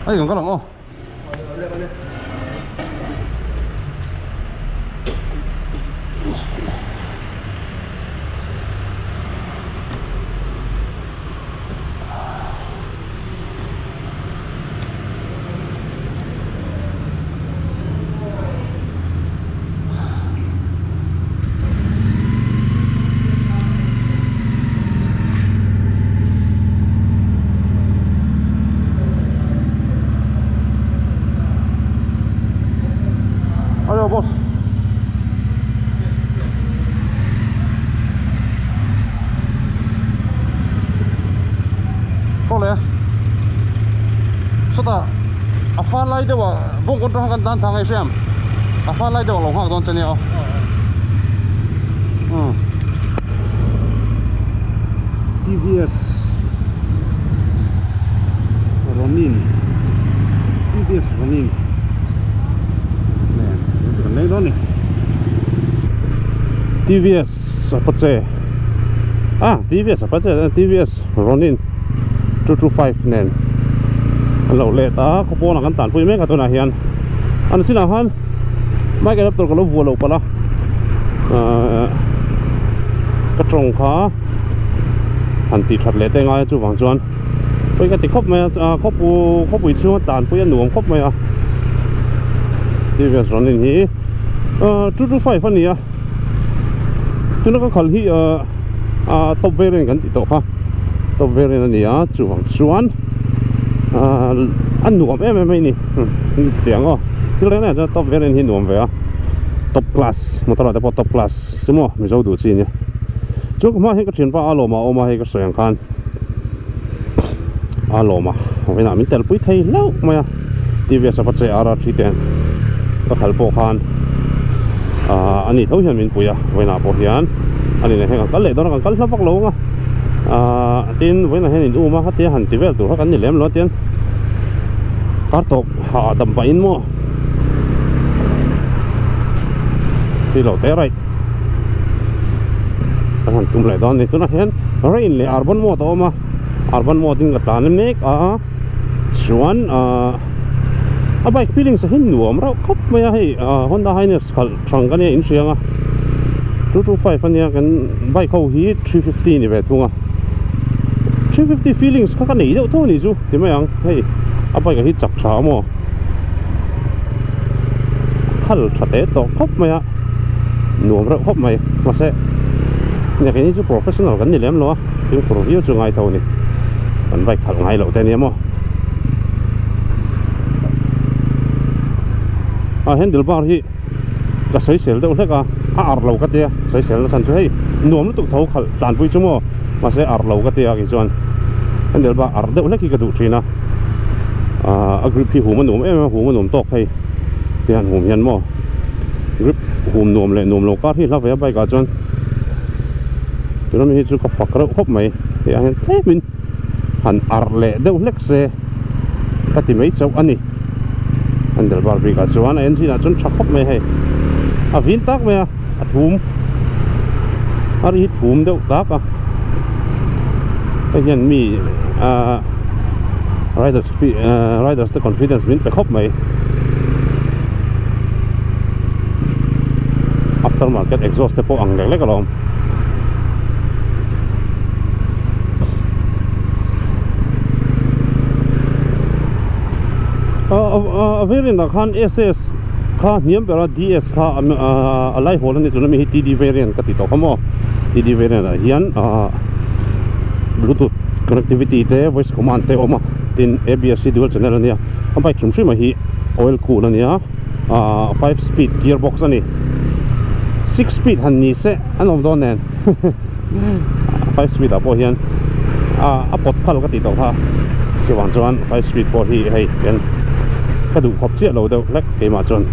Ai kan kal ang aw. Ayo boss. Kawle. Sawtah a far lai deuh ah bawng kawn atang khan kan tan thla ngai hriam. A far lai deuh ah lo nghak dawn che nia aw. Umm. TVS Ronin TVS Ronin nen chu kan leng dawn a ni. TVS Apache ah TVS Apache TVS Ronin 225 nen an lo let a khaw pawnah kan tlanpui mek a tunah hian an sinah khan bike adapter ka lo vuah loh palh a ahh ka tawng kha han tih that leh te ngai a chuvang chuan pawi ka ti khawp mai a khawpu khawpui chhunga tlanpui a nuam khawp mai a TVS Ronin hi ahh 225 a ni a tuna ka khalh hi ahh. a top variant kan tih tawh kha top variant a ni a chuvang chuan ahh a nuam em em mai a ni tiang aw thil reng reng ah chuan top variant hi nuam ve a top class motor ah te pawh top class chu maw mizo duh chi a nia chuan ka hmaah hian ka thianpa a lawm a awm a hei ka sawi ang khan a lawm a vawiinah min tel pui thei hlauh mai a TVS a che RR3 te ka khalh pawh khan ahh ani tho hian min pui a vawiinah pawh hian ani nen hian kan kal leh dawn a kan kal hla vak lo ang a ahh tin vawiinah hian in um a hetia han ti vel tur kha kan ni lem lo a tian kar tawp hah dam pahin maw ti lo teh raih kan han tum leh dawn a ni tunah hian rain leh urban mode a awm a urban mode in ka tlan mek a chuan ahh a bike feelings a hi nuam reuh khawp mai a hei ahh Honda Highness khalh thang ka nia inhriang a 225 ania kan bike ho hi 350 a ni ve thung a 350 feelings kha ka nei deuh tho a nih chu ti mai ang hei a bike ah hi chak tha a maw khal tha teh tawh khawp mai a nuam reuh khawp mai mahse nia keini chu professional kan ni lem lo a fimkhur viau chu ngai tho a ni kan bike khalh ngai loh te ania maw a handle bar hi ka sawisel deuh hlek a a arh lo ka tia sawisel na chhan chu hei nuam lutuk tho khalh tlanpui chu maw mahse arh lo ka tia kei chuan handle bar arh deuh hlek hi ka duh thin a ahh a grip hi hum a nuam em em a hum a nuam tawk hei tihian hum hian maw grip hum nuam leh nuam lo kar hi hla ve a bike ah chuan tuna mi hi chu ka fak reuh khawp mai hei ah hian tlem in han arh leh deuh hlek se ka ti mai chauh a ni handle bar bik ah chuan a engine ah chuan tha khawp mai hei a vin tak mai a a thum a ri hi thum deuh tak a hei hian mi ahh riders riders te confidence min pe khawp mai after market exhaust te pawh ang lek lek alawm. A variant ah khan SS kha hniam ber a DS kha a lai hawl a ni tuna mi hi TD variant ka ti tawh kha maw TD variant ah hian bluetooth connectivity te voice command te a awm a tin ABS hi dual channel a nia a bike hrim hrim ah hi oil cool a nia 5 speed gearbox a ni 6 speed han ni se an awm dawn nen 5 speed ah pawh hian a pawt phal ka tih tawh kha chuvang chuan 5 speed pawh hi hei hian ka duh khawp chiah lo deuh hlek keimah chuan.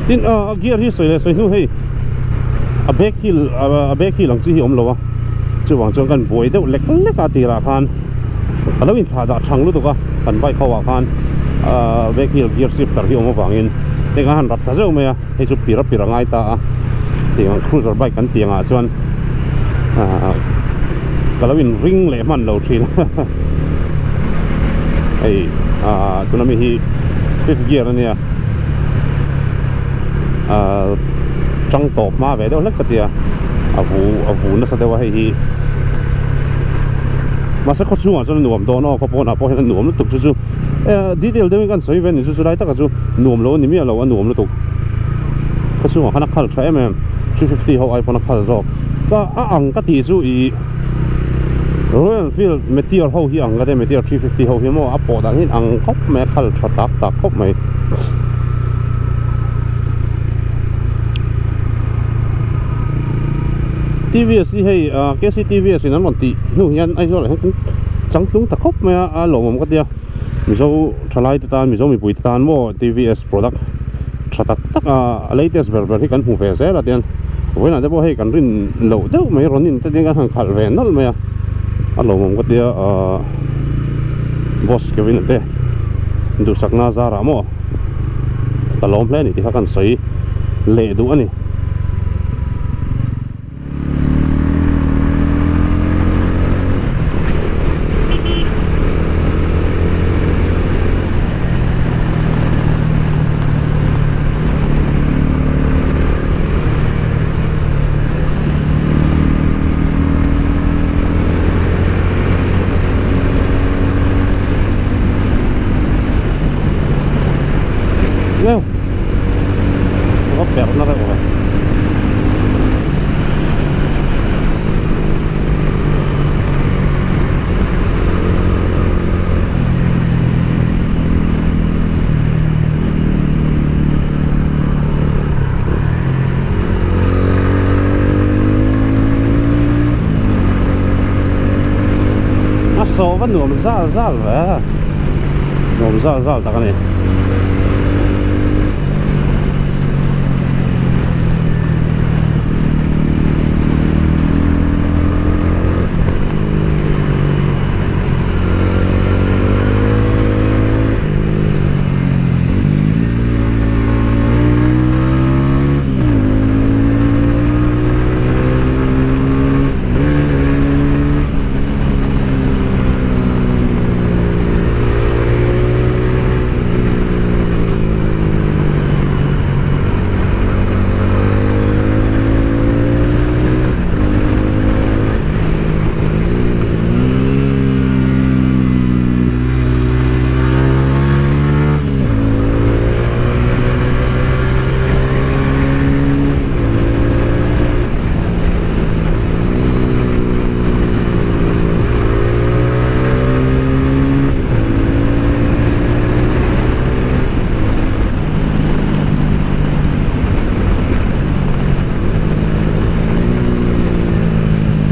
Tin a gear hi sawi leh sawi hnu hei a back heel a back heel ang chi hi a awm lo a chuvang chuan kan buai deuh lek lek a tirah khan. A lo inthlah dah thang lutuk a, kan bike ho ah khan ahh vehicle gear shifter hi awm avangin heng a han rap thla zeuh mai a, hei chu pir a pir a ngai ta a, tiang ang cruiser bike kan tih angah chuan ahh ka lo in ring leh hman lo thin a hei ahh tuna mi hi fifth gear a nia ahh tang tawp hma ve deuh hlek ka tia a vu a vu nasa deuh a hei hi mahse khaw chhungah chuan a nuam dawn aw khaw pawnah pawh hian a nuam lutuk chu chu eh detail deuhin kan sawi ve a ni chu chu lai takah chu nuam lo a ni miah lo a nuam lutuk khaw chhungah khan a khal tha em em 350 ho ai pawn a khal zawk ka a ang ka tih chu ih Royal Enfield Meteor ho hi ang ka tia Meteor 350 ho hi maw a pawh dan hi ang khawp mai a khal tha tak tak khawp mai. TVS hi hei ah KCTVS in an rawn tih hnu hian Aizawl ah hian kan changtlung ta khawp mai a a lawmawm ka tia Mizo thalai te tan Mizo mipui te tan maw TVS product tha tak tak a a latest ber ber hi kan hmu ve zel a tian vawiinah te pawh hei kan rin loh deuh mai rawn in te tin kan han khalh ve nawlh mai a a lawmawm ka tia ah boss Kevin a te duhsakna zarah maw. Ka lawm hle a ni tih kha kan sawi leh duh a ni. Leu va perh na reuh ve. A sawh va nuam zal zal ve a nuam zal zal tak a ni.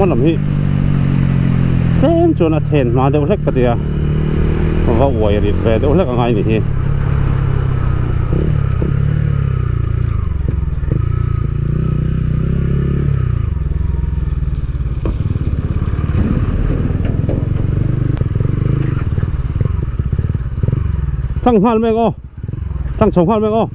Hma lam hi tlem chuan a then hma deuh hlek ka ti a va uai rit ve deuh hlek a ngai ni hi. Tlang nghal mek aw tlang chho nghal mek aw.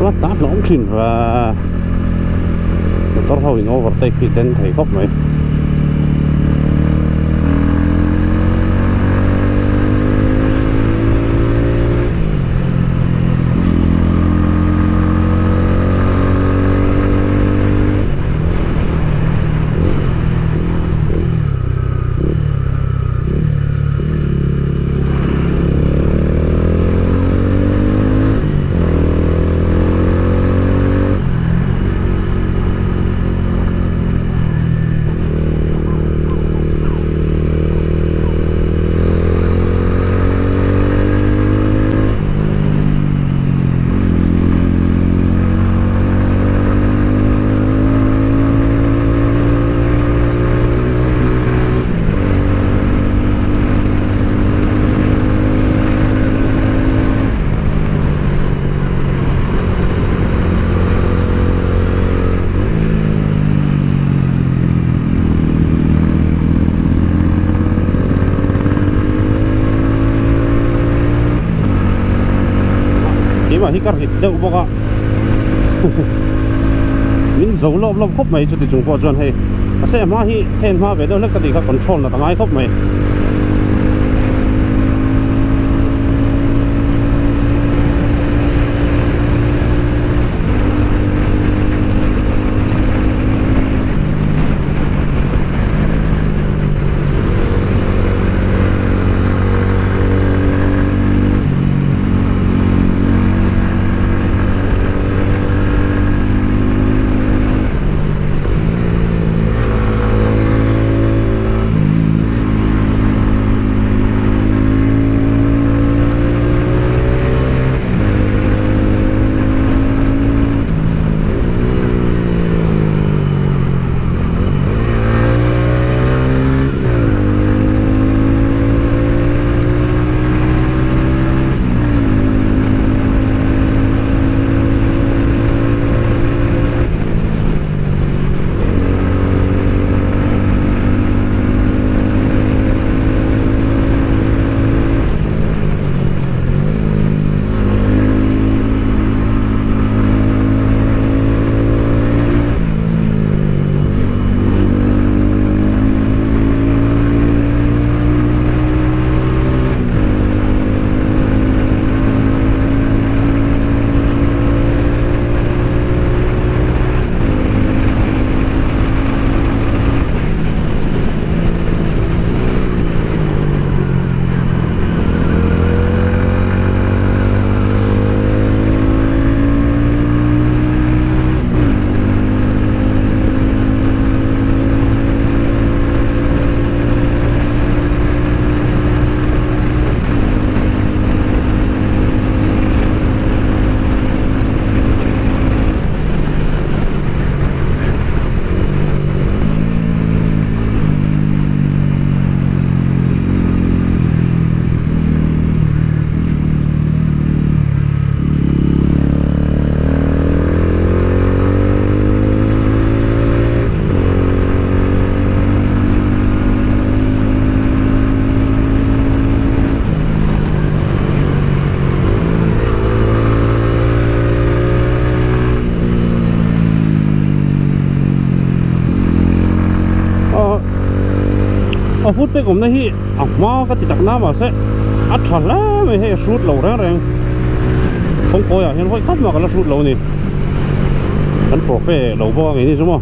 A tlan hlawm thin va motor ho in overtake hi den thei khawp mai. Keimah hi ka rit deuh bawk a min zo lawp lawp khawp mai chuti chung pawh chuan hei mahse a hma hi then hma ve deuh hlek ka tih kha control nat a ngai khawp mai. A foot peg awmna hi a hma ka ti tak na mahse a tha hle mai hei a hrut lo reng reng kawngkawi ah hian hawi khat mah ka la hrut lo a ni kan profe lo bawk a ngei ni chu maw.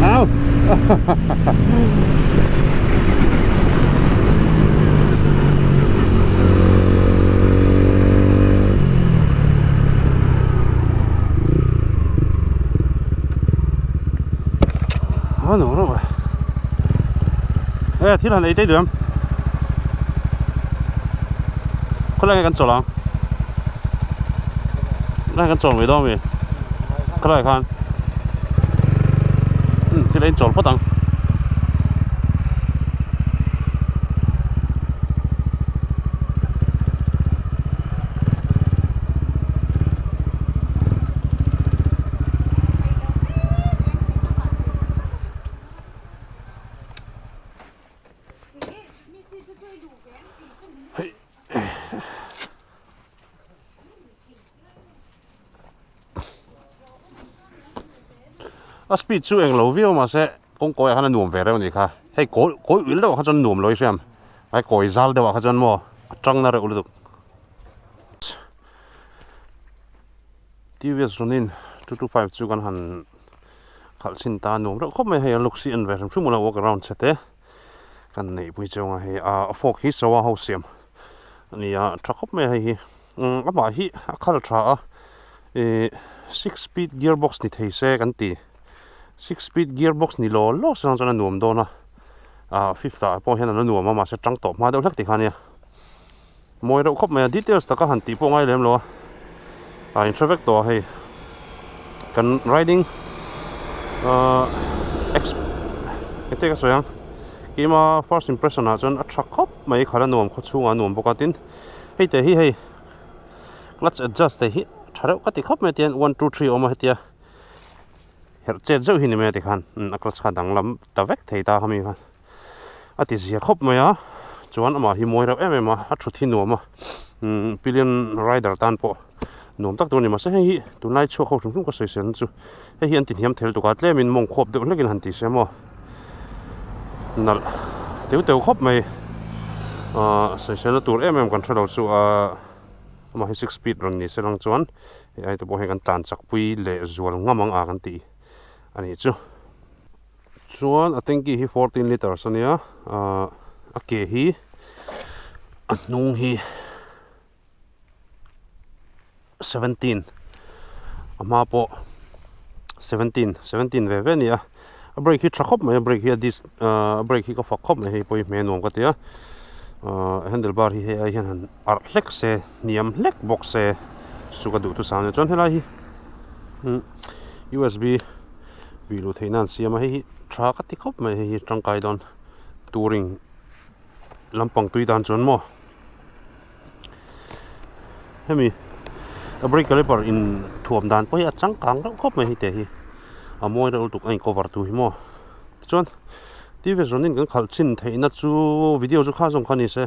Au. Nó nổ rồi. Ê, thil han ei te duam. Khawlai nge kan chawl ang? Lai kan chawl mai dawn mi? Khawlai khan. Um thil a inchawl phawt ang. Hei. A speed chu eng lo viau mahse kawng kawiah khan a nuam ve reuh a nih kha hei kawi kawi uil deuh ah kha chuan nuam lo i hriam ai kawi zal deuh ah kha chuan maw a tang na reuh lutuk. TVS Ronin 225 chu kan han khalh chhin ta nuam reuh khawp mai hei a looks hi en ve hrim hrim ula walk around chhe te kan neih pui chauh a hei a fork hi sawa ho siam a ni a tha khawp mai a hei hi umm amah hi a khal tha a ihh six speed gear box ni thei se kan ti six speed gear box ni law law se chuan a nuam dawn a ah fifth ah pawh hian a la nuam a mahse tang tawh hma deuh hlek tikhan nia. Mawi reuh khawp mai a, details taka han tih pawh ngai lem lo a, a inhre vek tawh a hei kan riding ahh ex engte ka sawi ang keima first impression ah chuan a tha khawp mai khalh a nuam khaw chhungah a nuam bawk a tin hei te hi hei clutch adjust te hi tha reuh ka ti khawp mai a tihian one two three a awm a hetia herh chet zeuh hi ni mai a tikhan a clutch kha a danglam ta vek thei ta khami khan. A ti zia khawp mai a, chuan amah hi mawi reuh em em a, a thut hi nuam a, umm pillion rider tan pawh nuam tak tur a ni. Mahse hei hi tunlai chhuak ho hrim hrim ka sawi sel na chu hei hi an ti hniam thel tuk a, tlemin mawng khuap deuh hlekin han ti se maw nalh teu teu khawp mai ahh sawi sel na tur em em kan hre lo chu ahh amah hi six speed rawn ni se lang chuan hei ai te pawh hian kan tlan chak pui leh zual ngam ang a kan tih a nih chu. Chuan a tanky hi 14 litres a nia ahh a ke hi a hnung hi 17 a hma pawh 17 17 ve ve a ni a a brake hi tha khawp mai a brake hi a disc ahh a brake hi ka fak khawp mai hei pawh hi hmel nuam ka ti a ahh handle bar hi hei ai hian han arh hlek se hniam hlek bawk se chu ka duh thusam a ni chuan helai hi umm U_S_B. Vih luh theihna an siam a hei hi tha ka ti khawp mai hei hi tangkai dawn touring lampang tui dan chuan maw hemi a brake caliper in thuam dan pawh hi a changkang reuh khawp mai hei te hi a mawi reuh lutuk a in cover tu hi maw tichuan T V zawnin kan khalh chhin theihna chu video chu kha zawng kha ni se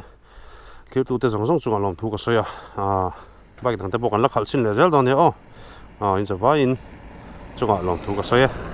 thiltute zawng zawng chungah lawmthu ka sawi a aaa. Bike dang te pawh kan la khalh chhin leh zel dawn nia aw, aw in zavaiin chungah lawmthu ka sawi e.